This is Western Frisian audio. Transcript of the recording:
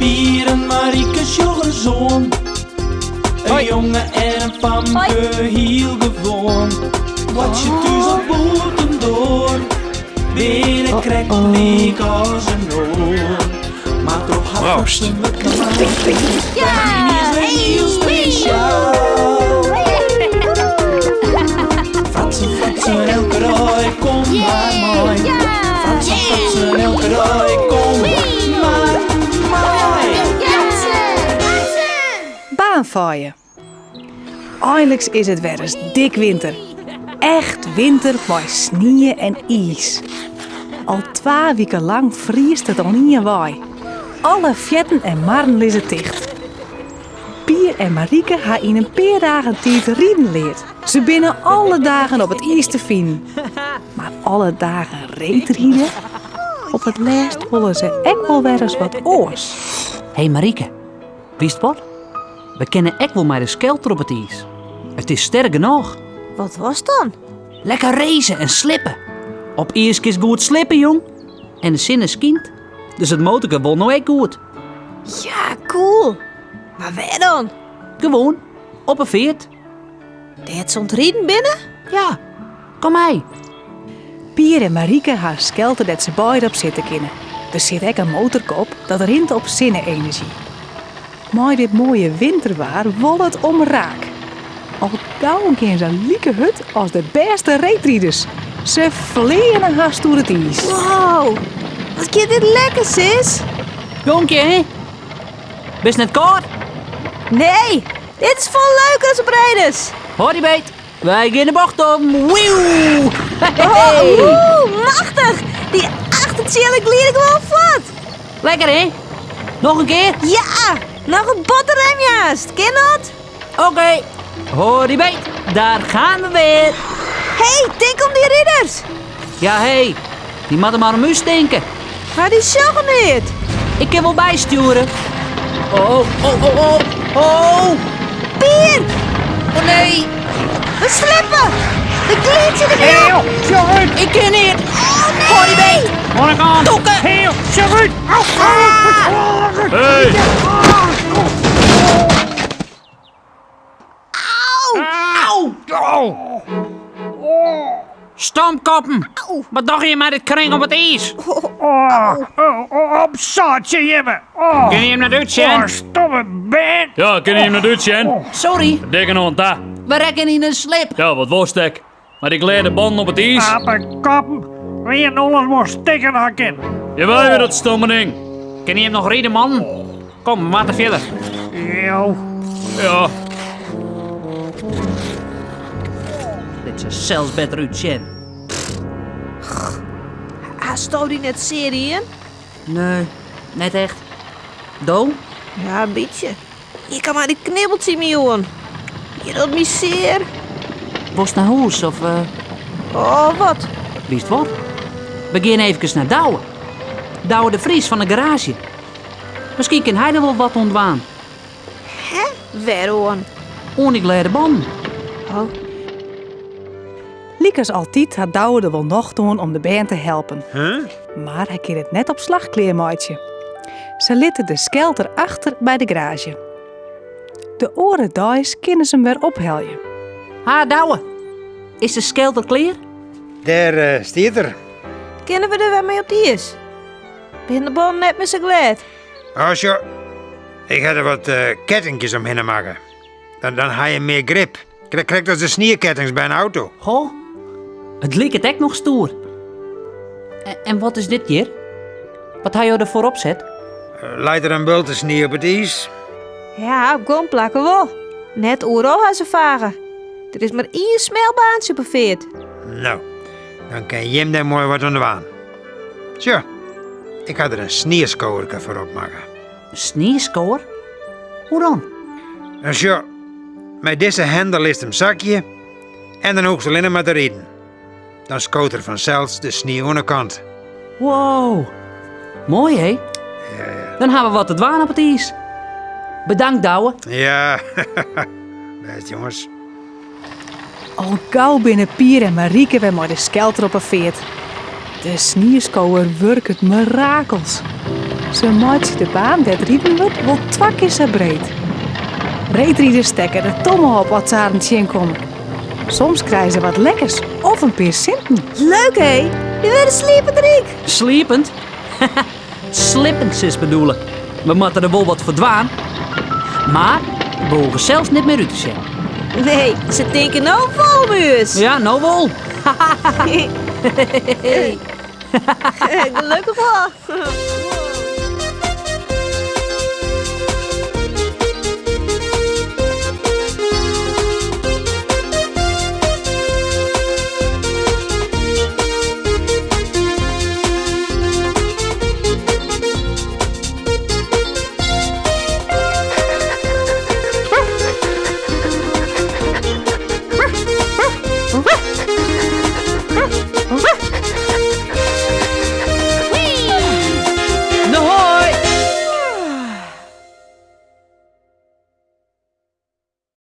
Pier en Marieke sjoch ris oan. In jonge en in famke, hiel gewoan. Boartsje thús of bûtendoar, binne krekt lyk as in oar. Mar troch har Proost. fratsen wurdt it yniens wer hiel spesjaal. Fratsen, fratsen, elke dei, kom mar mei. Fratsen, fratsen, elke dei, kom mar mei. Baanfaaie. Einliks is it wer ris dik winter. Echt winter mei snie en iis. Al twa wiken lang friest it oan ien wei. Alle fearten en marren lizze ticht. Pier en Marieke ha yn in pear dagen tiid riden leard. Se binne alle dagen op it iis te finen. Mar alle dagen reedride? Op it lêst wolle se ek wol wer ris wat oars. Hé Marieke, witst wat? We kinne ek wol mei de skelter op it iis. It is sterk genôch. Wat was dan? Lekker racen en slippen. Op iis kinst goed slippen, jong. En de sinne skynt, dus it motorke wol no ek goed. Ja, cool. Mar wêr dan? Gewoan, op 'e feart. Dêr't se oan it riden binne? Ja, kom mei. Pier en Marieke ha in skelter dêr't se beide op sitte kinne. Der sit ek in motorke op dat rint op sinne-enerzjy. Mei dit moaie winterwaar wol it omraak. Al gau gean se like hurd as de bêste reedriders. Se fleane hast oer it iis. Wow, wat giet dit lekker, sis. Jonkje, hè? Bist net kâld? Nee, dit is folle leuker as op redens. Hâld dy beet. Wy gean de bocht om. Wieuw! Oh, oeh, machtich! Dy achtertsjillen glide gewoan fuort. Lekker, hè? Noch in kear? Ja, noch in botte rem juist. Kin dat? Oké. Hâld dy beet. Daar gaan we weer. Hey, tink om dy riders. Ja, hey. Dy moatte mar om ús tinke. Mar dy sjogge neat. Ik kin wol bystjoere. Oh, oh, oh, oh, oh. Pier! Oh nee. We slippe! De glydzje der Heel, sjoch út! Ik kin neat. Oh nee! Hâld dy beet. Oan de kant! Toeke. Heel, sjoch út! Au, au, Hey! Au! Au! Stomkoppen! Wat dogge je mei dit kring op it iis? Oh, oh, opsâltsje jimme! Oh. Kinne jim net útsjen? Oh, stomme bern! Ja, kinne jim net útsjen? Sorry. Dikken oan ta. We rekken yn in slip. Ja, wat wolst ek? Mei dy glêde bannen op it iis. Apenkoppen, wie en alles wol stikken ha kin. Je wij weer dat stomme ding. Kinne jim noch ride, man? Kom, we moatte fierder. Jo. Ja. Lit se sels better útsjen. Hasto dy net sear dien? Nee, net echt. Do? Ja, in bytsje. Ik ha mar dy knibbeltsje yn myn oan. Hjir docht my sear. Wolst nei hûs of... Uh... Oh, wat? Witst wat? We gean eefkes nei Douwe. Douwe de Vries fan de garaazje. Miskien kin hy der wol wat oan dwaan. Hè? Wêroan? Oan dy glêde bannen. Oh. Lykas altyd hat Douwe der wol nocht oan om de bern te helpen. Huh? Mar hy kin it net op slach klearmeitsje. Se litte de skelter achter by de garaazje. De oare deis kinne se him wer ophelje. Ha, Douwe, is de skelter klear? Dêr eh, stiet er. Kinne we der wer mei op it iis? Binne de bannen net mear sa glêd? Oh, sjoch. Ik ha der wat eh, kettinkjes omhinne makke. Dan, dan ha je mear grip. Krekt, krekt as de sniekettings by in auto. Ho, it liket ek noch stoer. En, en wat is dit hjir? Wat ha jo der foar opset? Eh, leit der in bulte snie op it iis? Ja, op guon plakken wol. Net oeral ha se fage. Der is mar ien smel baantsje op 'e feart. No, dan kin jim dêr moai wat oan dwaan. Sjoch, ik ha der in snieskowerke foar opmakke. In snieskower? Hoe dan? Nou sjoch, mei dizze hendel litst him sakje en dan hoechst allinne mar te riden. Dan skoot er fansels de snie oan de kant. Wow, moai hè? Ja, ja. Dan ha we wat te dwaan op it iis. Bedankt Douwe. Ja, bêst jonges. Al gau binne Pier en Marieke wer mei de skelter op 'e feart. De snieskower wurket mirakels. Se meitsje de baan dêr't riden wurdt wol twa kear sa breed. Reedriders stekke de tomme op as se harren tsjinkomme. Soms krije se wat lekkers of in pear sinten. Leuk hé, we wurde sliepend ryk. Sliepend? Slippend silst bedoele. We moatte der wol wat foar dwaan. Mar we hoege sels net mear út te sjen. Nee, se tinke no wol om ús. Ja, no wol. Gelokkich wol.